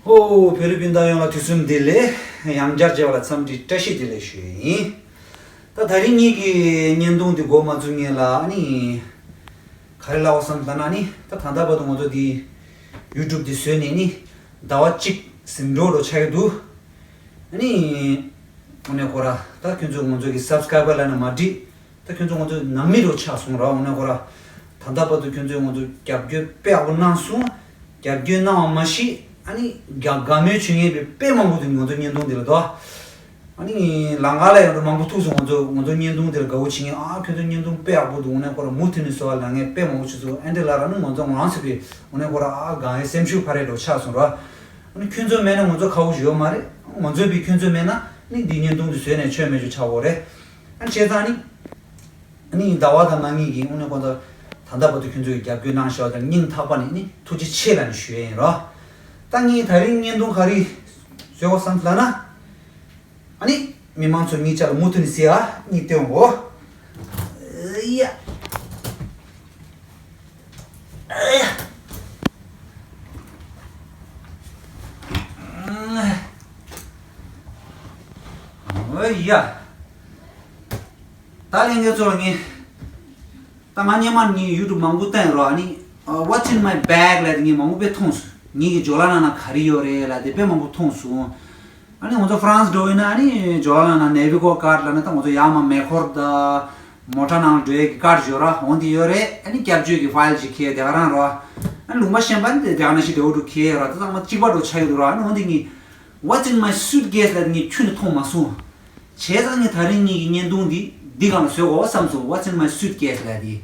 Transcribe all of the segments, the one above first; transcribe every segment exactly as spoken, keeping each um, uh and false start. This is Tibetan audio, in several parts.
ཧོ། བོད་རིགས་སྤུན་ཟླ་ཡོངས་ལ་དུས་གསུམ་བདེ་ལེགས། ཡང་བསྐྱར་མཇལ་བ་ལ་འཚམས་འདྲི་བཀྲ་ཤིས་བདེ་ལེགས་ཞུ་ཡས་ཡིན། ད་དེ་རིང་ངེད་ཀྱི་བརྙན་ཐུང་འདི་འགོ་མ་བཙུགས་སྔོན་ལ་ཨ་ནི། ག་རེ་ལབ་དགོས་བསམ་ལབ་ན་ནི། ད་ད་ལྟ་བར་དུ་ང་ཚོ་འདི་ཡུ་ཊུབ་འདི་བཟོས་ནས་ནི་ཟླ་བ་གཅིག་ཟིན་འགྲོ་འགྲོ་ཆགས་ཀྱི་འདུག་ཨ་ནི། དངོས་གནས་ཁོ་ར་ད་ཁྱོད་ཚོས་ང་ཚོ་གི་སབ་སི་ཀ་རའི་བར་ལབ་ན་མ་འགྲིག་ད་ཁྱོད་ཚོ་ང་ཚོ་ནང་མི་རུ་ཆགས་སོང་ར། དངོས་གནས་ཁོ་ར་ད་ལྟ་བར་དུ་ཁྱོད་ཚོས་ང་ཚོ་རྒྱབ་སྐྱོར་དཔེ་ཡག་པོ་གནང་སོང་། རྒྱབ་སྐྱོར་གནང་བ་མ་ཤེས་ཨ་ནི་དགའ་དགའ་མོས་བྱེད་མཁན་དཔེ་དཔེ་མང་པོ་འདུག་ང་ཚོ་བརྙན་ཐུང་འདི་ལ་དོ། ཨ་ནི་ལམ་ཁ་ལ་ཡང་མང་པོ་ཐུག་སོང་། ང་ཚོ་ང་ཚོ་བརྙན་ཐུང་དེར་དགའ་བོ་བྱེད་མཁན། ཨ་ཁྱོད་ཚོ་བརྙན་ཐུང་དཔེ་ཡག་པོ་འདུག་དངོས་གནས་ཁོ་ར་མུ་མཐུད་ནས་བཟོ་བ་ལབ་མཁན་དཔེ་མང་པོ་བྱུང་སོང་། ཨེ་འདྲ་ལབ་ར་ནི་ང་ཚོ་ངོ་རང་ཚོ་གི་དངོས་གནས་ཁོ་ར་ཨ་དགའ་ཡས་སེམས་ཤུགས་འཕར་ཡས་འགྲོ་ཆགས་སོང་ར། ཨ་ནི་ཁྱོད་ཚོ་མེད་ན་ང་ཚོ་ཁ་བོ་ཞིག་ཡོད་མ་རེད། ང་ཚོ་བི་ཁྱོད་ཚོ་མེད་ན་ནི་འདི་བརྙན་ཐུང་དེ་བཟོས་ནས་ཆོ་མེད་ཆོ་ཆགས་འོ་རེད། ཨ་ནི་བྱས་ཙང་ནི། ཨ་ནི་ཟླ་བ་དང་ང་གཉིས་ཀྱིས་དངོས་གནས་ཁོ་ཚོ་ད་ལྟ་བར་དུ་ཁྱོད་ཚོས་རྒྱབ་སྐྱོར་གནང་བཞག་པ་དེར་སྙིང་ཐག་པ་ནས་ནི་ཐུགས་རྗེ་ཆེ་ལབ་ནས་ཞུ་ཡས་ཡིན་ར། ད་ངས་དེ་རིང་བརྙན་ཐུང་ག་རེ་བཟོས་དགོས་བསམ་ལབ་ན། ཨ་ནི། མི་མང་ཚོ་གཉིས་ཆ་ལ་མུ་མཐུད་ནས་གཟིགས་ཨ་གཉིས་སྟོན་འོ། ཡ། ཨོ་ཡ། ད་ལྷན་རྒྱས་ཚོ་ལ་ངས། ད་ང་སྔོན་མ་ངས་ཡུ་ཊུབ་མང་པོ་བལྟས་རོ། ཨ་ནི། What's in my bag ལབ་དེ་ངས་མང་པོ་དཔེ་མཐོང་སོང་། ངེད་ཀྱི་ཇོ་ལ་ནང་ན་ག་རེ་ཡོད་རེད་ལབ་དེ་དཔེ་མང་པོ་མཐོང་སོང་། ཨ་ནི་ང་ཚོ་ཧྥ་རན་སི་འགྲོ་ཡིན་ན་ཨ་ནི་ཇོ་ལ་ནང་ན་ནེ་བི་གོ་ཀར་ལབ་ན་ད་ང་ཚོ་ཡར་མར་མེ་འཁོར་དང་མོ་ཊ་ནང་འགྲོ་ཡས་ཀྱི་ཀར་ཡོད་ར། འོ་འདི་ཡོད་རེད། ཨ་ནི་སྐྱབས་བཅོལ་གྱི་ཕའིལ་ཅིག་འཁྱེར་དེ་ག་རང་རོ། ཨ་ནི་ལུང་པ་གཞན་པ་ནི་དེ་ག་ནང་བཞིན་དེ་འོ་འདྲ་འཁྱེར་རོ། ད་ཚང་མ་གཅིག་པ་འགྲོ་ཆགས་ཡོད་རོ། ཨ་ནི་འོ་འདི་ངས་What's in my suitcase ལབ་དེ་ངས་ཁྱོན་ནས་མཐོང་མ་སོང་། བྱས་ཙང་ངས་དེ་རིང་ངེད་ཀྱི་བརྙན་ཐུང་འདི་འདི་སྒང་ལ་བཟོ་དགོས་བསམ་སོང་། What's in my suitcase ལབ་དེ།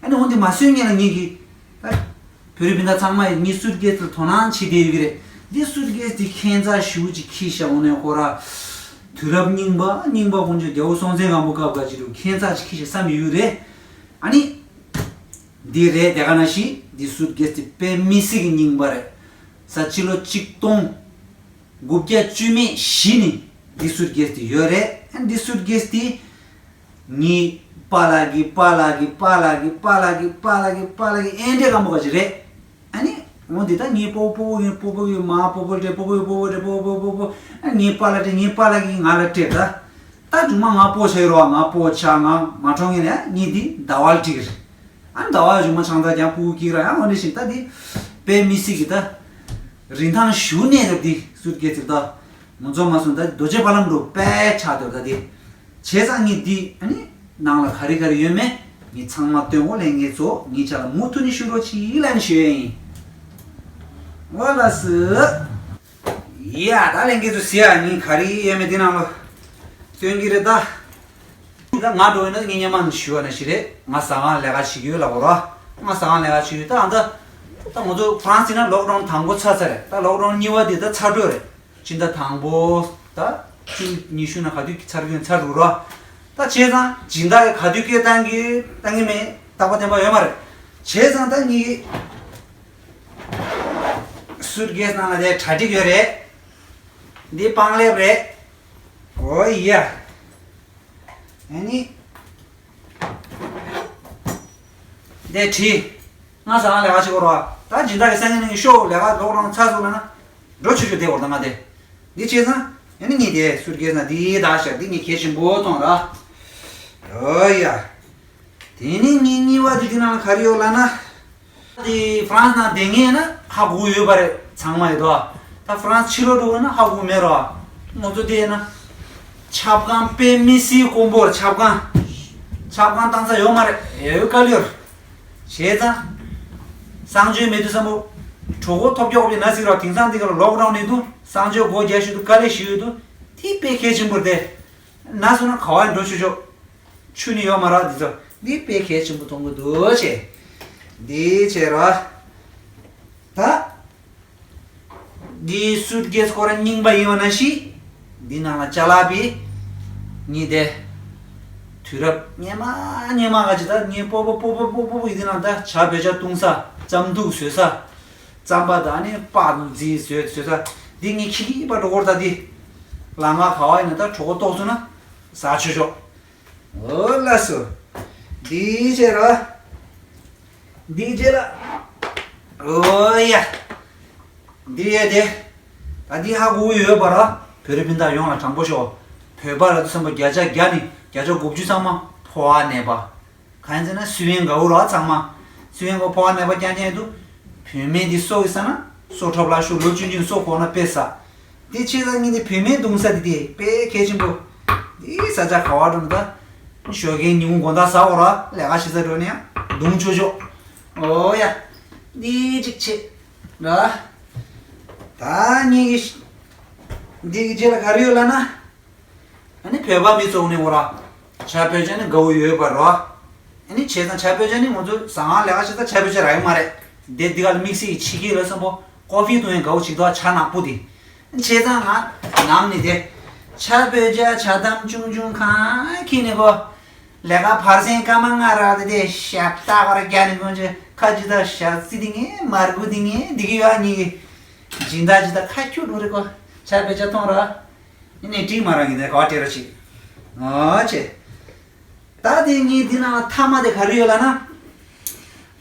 ཨ་ནི་འོ་འདི་མ་བཟོས་སྔོན་ལ་ངེད་ཀྱི་ད་བོད་རིགས་སྤུན་ཟླ་ཚང་མ་ཡིས་ངའི་སུཊ་ཀེས་ལ་དོ་སྣང་བྱེད་བསྡད་ཡོད་ཀྱི་རེད། འདི་སུཊ་ཀེས་འདི་ཁྱད་མཚར་ཞེ་པོ་ཅིག་འཁྱེར་ཤག་འོ་ནས་ཁོ་ར་དུས་རབས་རྙིང་པ་རྙིང་པ་དཀོན་མཆོག་རྒྱལ་པོ་སྲོང་བཙན་སྒམ་པོ་སྐབས་ག་ཅིག་རུ་ཁྱད་མཚར་ཅིག་འཁྱེར་ཤག་བསམ་ཡོད་རེད། ཨ་ནི། འདི་རེད། དེ་ག་ནང་བཞིན་འདི་སུཊ་ཀེས་འདི་དཔེ་མི་སྲིད་ཀྱི་རྙིང་པ་རེད། ས་ཕྱི་ལོ་ཆིག་སྟོང་དགུ་བརྒྱ་བཅུ་མེད་བཞི་ནས་འདི་སུཊ་ཀེས་འདི་ཡོད་རེད། ཨ་འདི་སུཊ་ཀེས་འདི། ངའི་པཱ་ལགས་ཀྱི་པཱ་ལགས་ཀྱི་པཱ་ལགས་ཀྱི་པཱ་ལགས་ཀྱི་པཱ་ལགས་ཀྱི་པཱ་ལགས་ཀྱི་ཨེ་འདྲས་སྒམ་པོ་ག་ཅིག་རེད། ཨ་ནི། འོ་འདི་ད་ངའི་སྤོ་སྤོ་བོ་ཡིན། སྤོ་སྤོ་ཡིན། མ་སྤོ་སྤོ་སྤྲད། སྤོ་སྤོ་ཡིན། སྤོ་སྤོ་སྤྲད། སྤོ་སྤོ་སྤོ་སྤོ། ཨ་ངའི་པཱ་ལགས་སྤྲད། ངའི་པཱ་ལགས་ཀྱིས་ང་ལ་སྤྲད་ད། ད་རྗེས་མ་ང་སྤོ་བྱས་རོགས། ང་སྤོ་ཆ་ང་མ་གྲོངས་ངེས་ནས་ངའི་འདི་ཟླ་བ་ལ་སྤྲད་ཀྱི་རེད། ཨ་ནི་ཟླ་བ་རྗེས་མ་ཆང་ས་ཀྱང་སྤུ་གུ་སྐྱེས་ར་ཡང་འོ་འདྲས་ཤིག་ད་འདི་དཔེ་མི་སྲིད་ཀྱི་ད། རིན་ཐང་ཞེ་པོ་གནས་ཡོད་འདི་སུཊ་ཀེས་ཅིག་ད། ང་ཚོ་མ་སོང་ད་རྡོ་རྗེ་ཕ་ལམ་འགྲོ་དཔེ་ཆགས་འདུག་ད་དེ། བྱས་ཙང་ངས་འདི་ཨ་ནི་ནང་ལ་ག་རེ་ག་རེ་ཡོད་མེད་ངས་ཚང་མ་སྟོན་འོ། ལྷན་རྒྱས་ཚོ་ངེད་ཅག་ལ་མུ་མཐུད་ནས་ཞུ་རོགས་གྱིས་ལབ་ནས་ཞུ་ཡས་ཡིན། འོ་ལགས་སོ། ཡ་ད་ལྷན་རྒྱས་ཚོ་གཟིགས་ཨ། ངས་ག་རེ་ཡོད་མེད་འདི་ནང་ལ་སྟོན་གྱི་རེད་ད། ད་ང་འགྲོ་ཡིན་ན་ངས་སྔོན་མ་ནས་ཞུས་པ་ནང་བཞིན་རེད། ང་ཟ་ཁང་ལས་ཀ་བྱེད་ཀྱི་ཡོད་ལབ་དགོས་ར། ང་ཟ་ཁང་ལས་ཀ་བྱེད་ཀྱི་ཡོད། ད་ཨ་ད། ད་ང་ཚོ་ཧྥ་རན་སི་ན་ལོག་ཌའུན་དང་པོ་ཚར་ཚར་རེད། ད་ལོག་ཌའུན་གཉིས་པ་དེ་ད་ཚར་འགྲོ་རེད། ཕྱི་ཟླ་དང་པོ་ད་ཚེས་ཉི་ཤུ་ན་ག་དུས་ཚར་གྱི་ཡོད་ཚར་འགྲོ་ར། ད་བྱས་ཙང་སྦྱིན་བདག་གིས་ག་དུས་སྐད་བཏང་གི་བཏང་གི་མེད་རྟག་པ་བརྟན་པ་ཡོད་མ་རེད། བྱས་ཙང་ད་ངའི་སུཊ་ཀེས་ནང་ལ་དེ་གྲ་སྒྲིག་ཡོད་རེད། འདི་པང་ལེབ་རེད། འོ་ཡ། ཨ་ནི། དེ་བྲིས། ང་ཟ་ཁང་ལས་ཀ་བྱེད་དགོས་རོགས། ད་སྦྱིན་བདག་གི་སང་ཉིན་ནས་ཤོག་ལས་ཀ་ལོག་རང་ཚར་སོང་ལབ་ན། འགྲོ་ཆུ་ཆུ་བསྡད་དགོས་ད་ང་དེ། འདི་བྱས་ཙང་ཨ་ནི་ངས་དེ་སུཊ་ཀེས་ན་འདི་བདག་ཤག་འདི་ངས་གལ་ཆེན་པོ་མཐོང་ར། ཨོ་ཡ། དེ་ནས་ངའི་གཉིས་པ་དེ་དེ་ནང་ལ་ག་རེ་ཡོད་ལབ་ན། དེ་ཧྥ་རན་སི་ནང་བསྡད་མཁན་ན་ཧ་གོ་ཡོད་པ་རེད། ཚང་མ་ཡོད་དོ། ད་ཧྥ་རན་སི་ཕྱི་ལོགས་འགྲོ་དགོས་ན་ཧ་གོ་མེད་རོ། ང་ཚོ་དེ་ན་ཆབ་ཁང་དཔེ་མི་སྲིད་དཀོན་པོ་རེད། ཆབ་ཁང་། ཆབ་ཁང་བཏང་ས་ཡོད་མ་རེད། ཡོད་དཀའ་ལས་རེད། བྱས་ཙང་། གསང་སྤྱོད་མེད་དུས་ཙམ་པོ། གྲོད་ཁོག་ཐོབ་རྒྱག་དགོས་པའི་ན་ཟིག་རོ། དེང་སང་འདི་ག་ལ་ལོག་ཌའུན་ཡིན་དུས་གསང་སྤྱོད་སྒོ་རྒྱག་ཤོད་དུས་དཀའ་ལས་ཞིག་ཡོད་དུས། དེ་དཔེ་གལ་ཆེན་པོ་རེད་དེ། ན་སོང་ན་ག་བ་ཡང་འགྲོ་ཆོག་ཆོག་ཆུ་ནི་ཡོད་མ་རེད། འདི་ཚོ་འདི་དཔེ་གལ་ཆེན་པོ་མཐོང་གི་འདུག་ཅེས། འདི་བྱས་ར། ད། འདི་སུཊ་ཀེས་ཁོ་རང་རྙིང་པ་ཡིན་པ་ནང་བཞིན། འདི་ནང་ལ་ཅ་ལག་པའི། ངས་དེ། དུས་རབས་སྔོན་མ་སྔོན་མ་ག་ཅིག་ད་ངས་སྤོ་སྤོ་སྤོ་སྤོ་སྤོ་སྤོ་ཡི་འདི་ནང་ད་ཇ་བེད་སྤྱོད་བཏུང་ས། རྩམ་ཐུག་བཟོས་ས། རྩམ་པ་དང་ནི་སྤགས་དང་རྫིས་བཟོས་བཟོས་ས། འདི་ངས་ཁྱི་ཁྱི་པ་འགྲོ་སྐོར་ད་འདི། ལ་ང་ག་བ་ཡིན་ན་ད་གྲོད་ཁོག་ལྟོགས་སོང་ན། ཟ་ཆོག་ཆོག་འོ་ལགས་སོ། འདི་བྱས་ར། འདི་བྱས་ལ། འོ་ཡ། འདི་ཡ་དེ། ད་འདི་ཧ་གོ་གི་ཡོད་པ་ར། བོད་རིགས་སྤུན་ཟླ་ཡོངས་ལ་དྲང་པོ་ཤོད། བོད་པ་ར་དུ་སམ་པོ་བརྒྱ་ཆ་བརྒྱ་ནི་བརྒྱ་ཆ་དགུ་བཅུ་ཚང་མ་ཕོ་བ་ནད་པ། གང་ཡིན་ཟེར་ན་སུའི་ཡན་གའུ་ར་ཚང་མ། སུའི་ཡན་གའུ་ཕོ་བ་ནད་པ་རྐྱང་རྐྱང་ཡིན་དུས། བུད་མེད་འདི་སྲོག་གི་ས་ན་སྲོག་ཁྲབ་ལ་ཤུ་ལོ་ཆུང་ཆུང་སྲོག་གོ་ན་དཔེ་ས། དེ་ཆེ་ས་ངེད་དེ་བུད་མེད་གདུང་ས་དེ་དེ་དཔེ་གལ་ཆེན་པོ། དེ་ས་ཆ་ག་བ་འགྲོ་ན་ད། ཞོགས་ཀའི་ཉིན་གུང་དགོང་དག་ཟ་འོ་ར་ལས་ཀ་བྱེད་ས་འགྲོ་ནས་ཡང་གདུང་ཆོག་ཆོག་འོ་ཡ། འདི་གཅིག་བྱེད་ར། ད་ངེད་ཀྱི་འདི་གི་རྗེས་ལ་ག་རེ་ཡོད་ལ་ན། ཨ་ནི་བོད་པ་མི་ཚོ་ནི་འོ་ར། ཆ་བོད་ཅན་ནི་དགའ་བོ་ཡོད་པ་ར། ཨ་ནི་བྱས་ཙང་ཆ་བོད་ཅན་ནི་ང་ཚོ་ཟ་ཁང་ལས་ཀ་བྱེད་ས་ཆ་བོད་ཅན་རག་གི་མ་རེད། དེ་འདི་ག་ལ་དམིགས་བསལ་གྱི་ཕྱི་རྒྱལ་ལ་སོན་པོ་ཀོ་ཧྥི་འཐུང་ཡང་དགའ་བོ་ཅིག་འདུག་ཆ་ནག་པོ་དེ། བྱས་ཙང་ང་ནམ་ནི་དེ། ཆ་བོད་ཅན་ཆ་དམ་ཆུང་ཆུང་གང་ཁྱི་ནི་གོ། ལས་ཀ་བར་སེང་སྐར་མ་ལྔ་རག་དེ་དེ་ཞབས་སྟག་བར་རྒྱ་ནི་གོན་ཆེ་ཁ་ཅི་ད་ཞག་རྩི་དེ་ངའི་མར་གུ་དེ་ངའི་འདི་གི་ཡོད་ཉི་གི། སྦྱིན་བདག་ཅི་ད་ཁ་ཁྱུ་འགྲོ་རེ་གོ། ཆ་བོད་ཅན་མཐོང་ར། ཨ་ནི་ཏིང་མ་རང་གི་དེ་ག་བ་སྤྲད་རོགས་བྱེད། ཨོ་ཆེ། ད་དེ་ངས་འདི་ནང་ལ་མཐའ་མ་དེ་ག་རེ་ཡོད་ལབ་ན།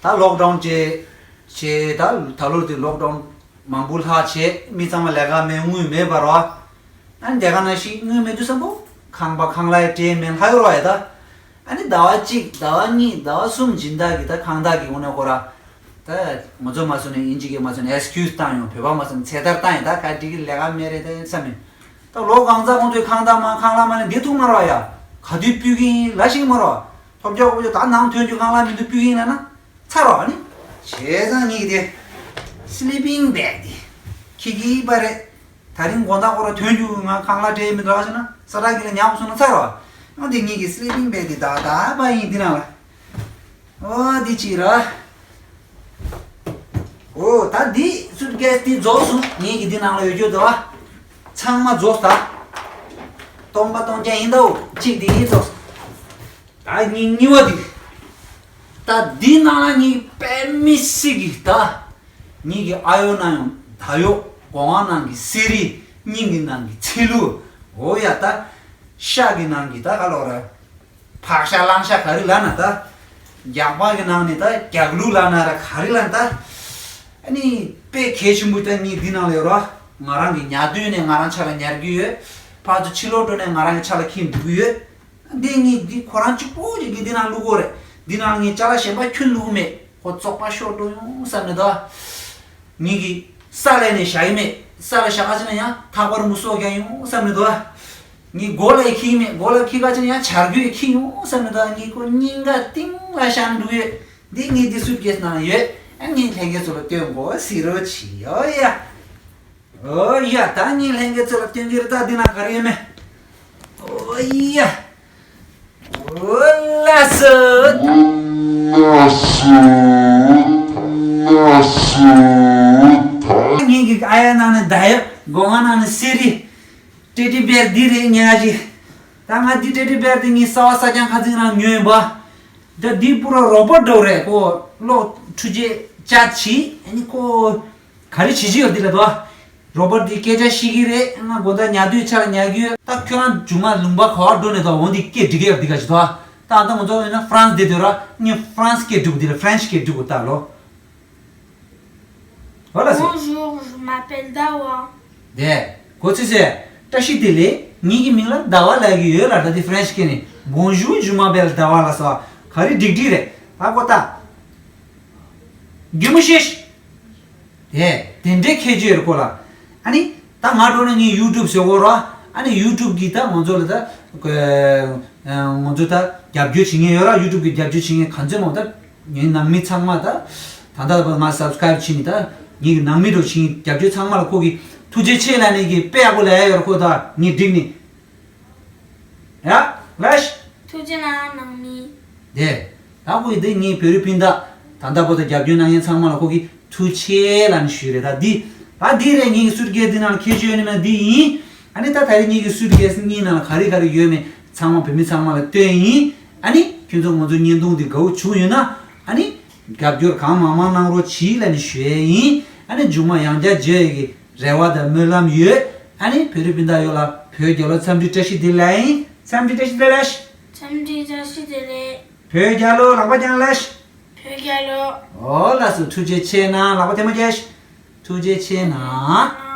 ད་ལོག་ཌའུན་བྱས། བྱས་ད་ད་ལོར་དེ་ལོག་ཌའུན་མང་པོ་ལྷག་བྱས་མི་ཚང་མ་ལས་ཀ་མེད་དངུལ་མེད་པ་རོ། ཨ་ནི་དེ་ག་ནང་བཞིན་དངུལ་མེད་དུས་སམ་པོ་ཁང་པ་ཁང་གླ་ཡི་སྤྲད་མེད་ལྷག་ཡོད་རོ་ཡ་ད། ཨ་ནི་ཟླ་བ་གཅིག་ཟླ་བ་གཉིས་ཟླ་བ་གསུམ་སྦྱིན་བདག་གིས་ད་ཁང་བདག་གིས་འོ་ནས་ཁོ་ར། ད་ང་ཚོ་མ་སོང་ནས་ཨིན་ཇི་གིས་མ་སོང་ནས་ཨེག་སི་ཀིའུ་སི་བཏང་ཡོང་། བོད་པ་མ་སོང་ནས་ཚེ་ཐར་བཏང་ཡིན། ད་ག་འགྲིག་གི་ལས་ཀ་མེད་རེད་ད་ཡིན་བསམ་མེད། ད་ལོ་གང་ཚ་ཁོང་ཚོའི་ཁང་བདག་མ་ཁང་གླ་མ་ནས་འདི་ཐུག་མ་རོགས་ཡ། ག་དུས་སྤུས་ཀིན་ལ་ཞིག་མ་རོགས། ཐོབ་རྒྱག་ཁོ་ཚོ་ད་ནང་ཐོན་རྒྱུ་ཁང་གླ་མི་འདུག་སྤུས་ཀིན་ལ་ན་ཚ་རོགས་ཨ་ནི། བྱས་ཙང་ངེད་ཀྱི་དེ་སི་ལི་པིང་བེག་དེ་ཁྱི་ཁྱི་པ་རེད། ད་རིང་དགོང་དག་ཁོ་ར་ཐོན་རྒྱུ་ང་ཁང་གླ་སྤྲད་མི་འདུག་ཟེར་ན་ས་ར་གི་ལ་ཉག་སོང་ན་ཚ་རོགས། ཡང་དེ་ངེད་ཀྱི་སི་ལི་པིང་བེག་དེ་ད་ད་པ་ཡིན་འདི་ནང་ལ། ཨོ་འདི་གཅིག་ར། ཨོ་ད་འདི་སུཊ་ཀེ་སི་འདི་རྫོགས་སོང་། ངེད་ཀྱི་འདི་ནང་ལ་ཡོད་རྒྱུ་འདུག་བ། ཚང་མ་རྫོགས་ད། སྟོང་པ་སྟོང་རྐྱང་ཡིན་ད། འོ་གཅིག་འདི་ཡིན་རྫོགས། ད་ངེད་གཉིས་པ་འདི། ད་འདི་ནང་ལ་ངེད་དཔེ་མི་སྲིད་ཀྱི་ད། ངེད་ཀྱི་ཨ་ཡོ་ན་ཡོང་ད་ཡོ་སྒོ་ང་ནང་གི་སི་རི། སྙིང་གི་ནང་གི་ཚི་ལུ། འོ་ཡ་ད། ཤ་གི་ནང་གི་ད་ག་ལོག་ར། ཕག་ཤ་གླང་ཤ་ག་རེ་ལབ་ན་ད། རྒྱགས་པ་གི་ནང་ནས་ད་རྒྱགས་ལུག་ལབ་ན་ར་ག་རེ་ལབ་ན་ད། ཨ་ནི་དཔེ་གལ་ཆེན་པོ་ད་ངས་འདི་ནང་ལ་ཡོད་ར། ང་རང་གི་ཉལ་དུས་ནས་ང་རང་ཆ་ལ་ཉར་གི་ཡོད། ཕར་ཚུར་ཕྱི་ལོགས་འགྲོ་ནས་ང་རང་གི་ཆ་ལ་འཁྱེར་འགྲོ་གི་ཡོད། འདི་ངས་འདི་ཁོ་རང་གཅིག་པོ་གཅིག་གིས་འདི་ནང་བླུག་གོ་རེད། འདི་ནང་ངས་ཅ་ལག་གཞན་པ་ཁྱོན་བླུག་མེད། ཁོ་བཙོག་པ་ཤོར་འགྲོ་ཡོང་བསམ་ནས་ད། ངེད་ཀྱི་ས་ལ་ནས་བཞག་གི་མེད། ས་ལ་བཞག་ག་ཅི་ན་ཡང་ཐག་པར་མུ་སོགས་ཀྱང་ཡོང་བསམ་ནས་འདུག་ངས་སྒོ་ལ་ཡི་ཁྱི་མེད། སྒོ་ལ་ཁྱི་ག་ཅི་ན་ཡང་བྱ་རྒོད་ཁྱི་ཡོང་བསམ་ནས་འདུག་ངས་ཁོ་སྙིང་ག་གཏིང་ལ་བཞག་འདུག་ཡོད། འདི་ངས་འདི་སུཊ་ཀེ་སི་ནང་ཡོད། ཨ་ངས་ལྷན་རྒྱས་ཚོ་ལ་སྟོན་དགོས་ཟེར་རོ་ཆི་ཡོ་ཡ། ཨོ་ཡ་ད་ངས་ལྷན་རྒྱས་ཚོ་ལ་སྟོན་གྱི་རེད། ད་འདི་ན་ག་རེ་ཡོད་མེད། ཨོ་ཡ། ཨོ་ལ་སོ། ལ་སོ། ལ་སོ། ངེད་ཀྱི་ཨ་ཡ་ནང་ནས་ད་ཡོད། སྒོ་ང་ནང་ནས་སི་རི། ཏེ་ཏི་བེར་འདི་རེད་ཉག་གཅིག་ད་ང་འདི་ཏེ་ཏི་བེར་དེ་ངས་གསར་པ་གསར་རྐྱང་ཁ་ཚིག་རང་ཉོས་ཡིན་པ། ད་འདི་པུ་ར་རོ་བོ་ཊི་འདྲ་བོ་རེད། ཁོ་ལོ་ཁྲུ་ཆད་ཅ་ཆི་ཨ་ནི་ཁོ་ག་རེ་བྱེད་ཀྱི་ཡོད་འདི་ལ་དོ། རོ་བོ་ཊི་འདི་སྐད་ཆ་བཤད་ཀྱི་རེད། ང་དགོང་དག་ཉལ་དུས་ཆ་ལ་ཉལ་གྱི་ཡོད། ད་ཁྱོད་རང་མཇུག་མ་ལུང་པ་ག་བ་འགྲོ་ནས་དོ་འོ་འདི་སྐད་འདྲི་གི་ཡོད་འདི་ག་ཞིག་དོ། ད་ཨ་ད་ང་ཚོ་ཡིན་ན་ཧྥ་རན་སི་བསྡད་དུས་ར་ངས་ཧྥ་རན་སི་སྐད་འདྲི་དགོས་འདི་ལ་ཧྥ་རན་སི་སྐད་འདྲི་དགོས་ད་ལོ། ཨོ་ལ་སོ། Bonjour, je m'appelle Dawa. དེ། གོ་ཚི་སེ། བཀྲ་ཤིས་བདེ་ལེགས། ངེད་ཀྱི་མིང་ལ་ཟླ་བ་ལབ་ཀྱི་ཡོད་ལ་ད་དེ་ཧྥ་རན་སི་སྐད་ནས་Bonjour, je m'appelle Dawa ལ་སོ། ག་རེ་འགྲིག་འགྲིག་རེད། ད་གོ་ད། རྒྱུ་མ་ཤེས། དེ། དེ་འདྲའི་ཁྱད་ཆོས་ཡོད་གོ་ལ། ཨ་ནི། ད་ང་འགྲོ་ནས་ངས་ཡུ་ཊུབ་བཟོ་གོ་ར། ཨ་ནི་ཡུ་ཊུབ་གིས་ད་ང་ཚོ་ལ་ད། ང་ཚོ་ད་རྒྱབ་སྐྱོར་བྱེད་མཁན་ཡོད་ར། ཡུ་ཊུབ་གིས་རྒྱབ་སྐྱོར་བྱེད་མཁན་ག་ཚོད་མང་ད། ངའི་ནང་མི་ཚང་མ་ད། ད་ལྟ་བར་ང་སབ་སི་ཀ་རེབ་བྱས་ནས་ད། ངའི་ནང་མི་འགྲོ་བྱེད་རྒྱབ་སྐྱོར་ཚང་མ་ལ་ཁོ་གིས་ཐུགས་རྗེ་ཆེ་ལབ་ནས་ཀྱི་དཔེ་ཡག་པོ་ལབ་ཡ་ཡོད་ར་ཁོ་ད་ངས་འགྲིག་ནས། ཡ། ལགས། ཐུགས་རྗེ་གནང་ནང་མི། དེ། ད་ཁོ་གིས་དེ་ངའི་བོད་རིགས་སྤུན་ཟླ། ད་ལྟ་བར་དུ་རྒྱབ་སྐྱོར་གནང་མཁན་ཚང་མ་ལ་ཁོ་གིས་ཐུགས་རྗེ་ཆེ་ལབ་ནས་ཞུས་རེད་ད་འདི། ད་འདི་རེད་ངའི་སུཊ་ཀེ་སི་འདི་ནང་ལ་ཁྱད་ཆོས་ཡོད་ནི་མེད་འདི་ཡིན། ཨ་ནི་ད་ད་རེས་ངེད་ཀྱི་སུཊ་ཀེ་སི་གཉིས་ནང་ལ་ག་རེ་ག་རེ་ཡོད་མེད་ཚང་མ་བོད་མི་ཚང་མ་ལ་སྟོན་ཡིན། ཨ་ནི་ཁྱོད་ཚོ་ང་ཚོ་བརྙན་ཐུང་འདི་དགའ་བོ་བྱུང་ཡོད་ན། ཨ་ནི་རྒྱབ་སྐྱོར་གང་མང་མང་གནང་རོགས་གྱིས་ལབ་ནས་ཞུ་ཡས་ཡིན། ཨ་ནི་མཇུག་མ་ཡང་བསྐྱར་མཇལ་ཡས་ཀྱི་རེ་བ་དང་སྨོན་ལམ་ཡོད། ཨ་ནི་བོད་རིགས་སྤུན་ཟླ་ཡོངས་ལ་བོད་རྒྱལ་ལོ་འཚམས་འདྲི་བཀྲ་ཤིས་བདེ་ལེགས་ཡིན། འཚམས་འདྲི་བཀྲ་ཤིས་བདེ་ལེགས། འཚམས་འདྲི་བཀྲ་ཤིས་བདེ་ལེགས། བོད་རྒྱལ་ལོ་ལག་པ་བརྐྱངས་ལགས། བོད་རྒྱལ་ལོ། ཨོ་ལགས་སོ་ཐུགས་རྗེ་ཆེ་གནང་ལག་པ་ཐལ་མོ་སྦྱར། ཐུགས་རྗེ་ཆེ་གནང་།